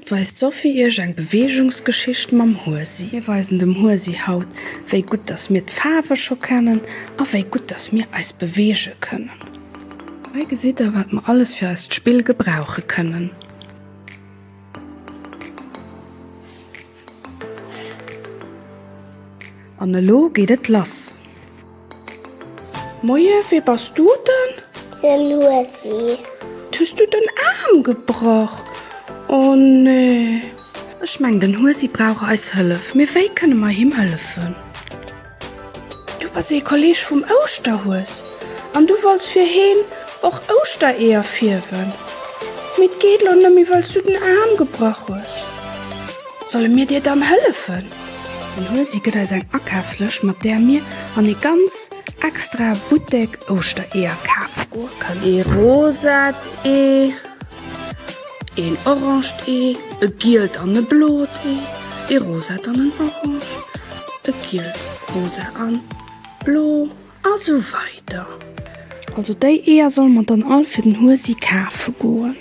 Haut weist d'Sophie iech eng Beweegungsgeschicht mam Huesi. Mir weisen dem Huesi haut, wéi gutt dass mir d'Faarwe scho kennen a wéi gutt dass mir eis beweege kënnen. Hei gesitt der wat mer alles fir eist Spill gebrauche kënnen. An elo geet et lass! Moie, wee bass du denn? Den Huesi. Hues du den Aarm gebrach? Oh nee. Ech meng den Huesi brauch eis Hëllef. Mee wéi kënne mer him hëllefen? Du bass ee Kolleeg vum Ouschterhues an du wollts fir heen och Ouschtereeër fierwen. Mee 't geet lo nëmmi wëlls du den Aarm gebrach hues. Solle mir dir dann hëllefen? Den Huesi gëtt eis eng Akafslëscht mat där mir an ee ganz extra Buttek Ouschtereeër kafe goe kënnen. Ee rosat Ee, een orangt Ee, e gielt an e blot Ee, ee rosat an en orangt, e gielt, rosa an blo a sou weider. Also déi Eeër solle mer dann all fir den Huesi kafe goen.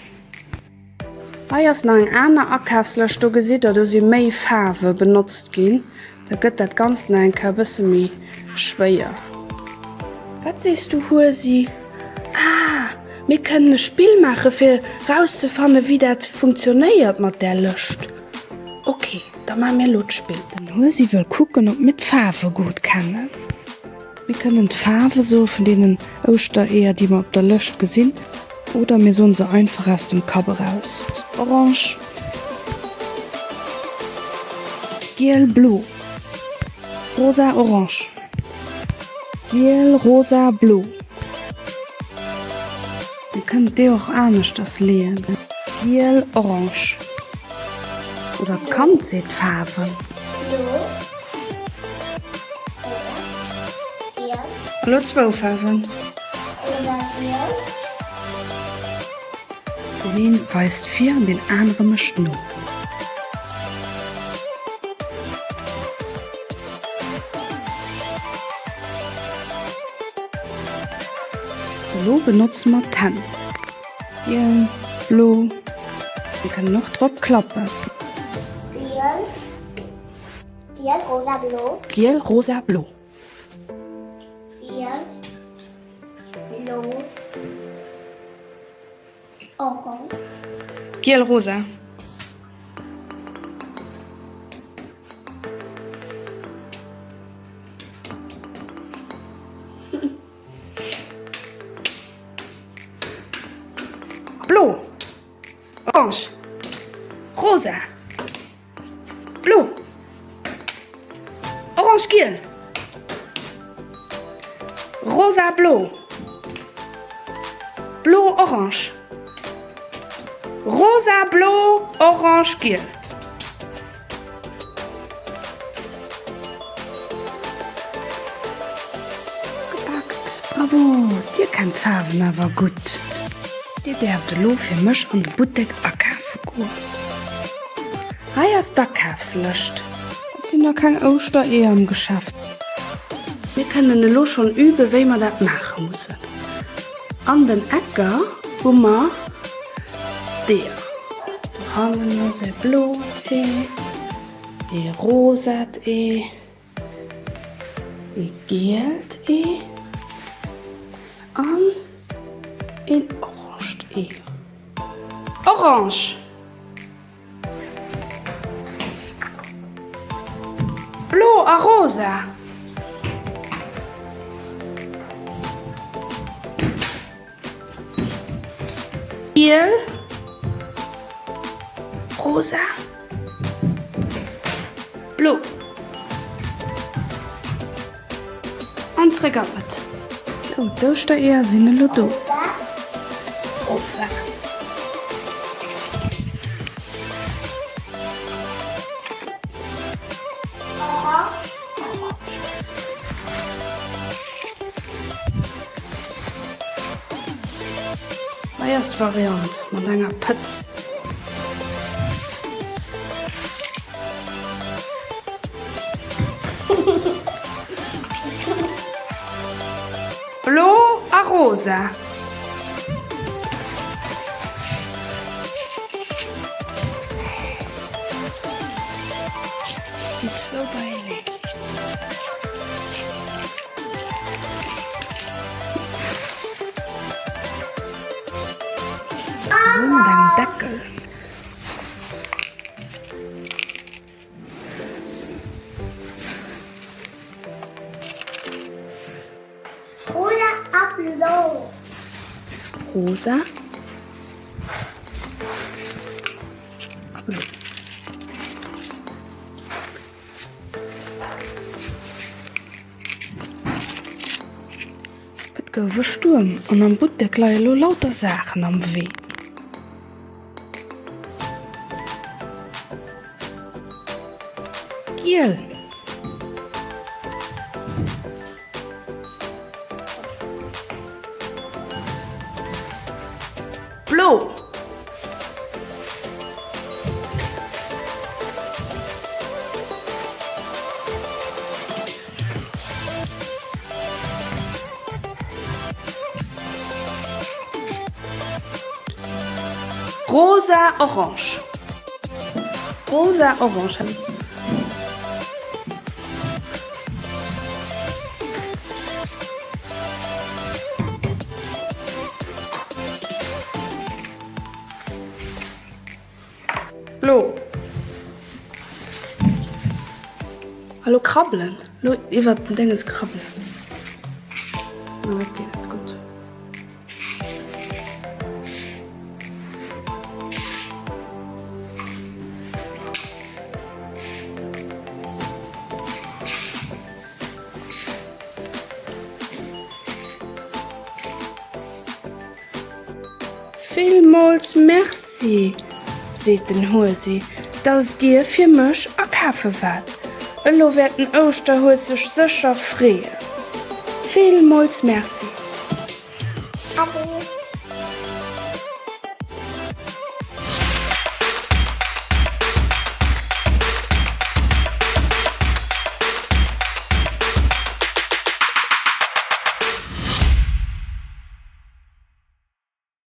Hei ass nach eng aner Akafslëscht, do gesitt der, do si méi Faarwe benotzt ginn, da gëtt dat Ganzt nach eng Kéier e bësse méi schwéier. Wat sees du Huesi? Ah, mir kënnen e Spill maache fir rauszefanne wéi dat funktionéiert mat där Lëscht. Ok, da maache mir elo d'Spill. Den Huesi wëll kucken, ob mir d'Faarwe gutt kennen. Mir kënnen d'Faarwe soe vun deenen Ouschtereeër, déi mer op der Lëscht gesinn, oder mir soen se einfach aus dem Kapp eraus, Orange, Giel, Blo, Rosa, Orange, Giel, Rosa, Blo. Dir kënnt déi och aneschters leeën, Giel, Orange. Oder d'Kand seet d'Faarwen. Elo zwou Faarwen. Deen een weist vir an deen anere mécht no. Elo benotze mer d'Hänn. Giel, blo. Mir kënnen och drop klappen. Giel, giel, rosa, blo. Giel, rosa, blo. Giel, blo, orange. Giel, rosa. Blo, orange, rosa, blo, orange, giel, rosa, blo, blo, orange, rosa, blo, orange, giel. Gepackt! Bravo! Dir kennt d'Faarwen awer gutt! Dir däerft elo fir mech an de Buttek akafe goen. Hei ass d'Akafslëscht. Et sinn nach keng Ouschtereeër am Geschäft. Mir kënnen elo schonn üben, wéi mer dat maache mussen. An den Ecker hu mer d'Eeër. Dohannen ass e blot Ee, e rosat Ee, e gielt Ee an een orangt Ee. Orange! Blo a rosa. Giel, rosa, blo. An zréck an d'Mëtt. Sou, d'Ouschtereeër sinn elo do. Rosa. Hei ass d'Variant mat enger Pëtz. Blo a rosa. zwou beieneen. Elo mat engem Deckel. Rosa a blo. Rosa a blo. Et gouf e Stuerm an am Buttek leie lo lauter Saachen am Wee. Giel. Blo. Rosa orange Rosa orange Blo. A lo krabbelen. Lo iwwert den Dénges krabbelen. Dat geet net gutt. Villmools Merci, seet den Huesi, dass Dir fir mech akafe waart. Elo wäert den Ouschterhues sech sécher freeën. Villmools Merci. Ade.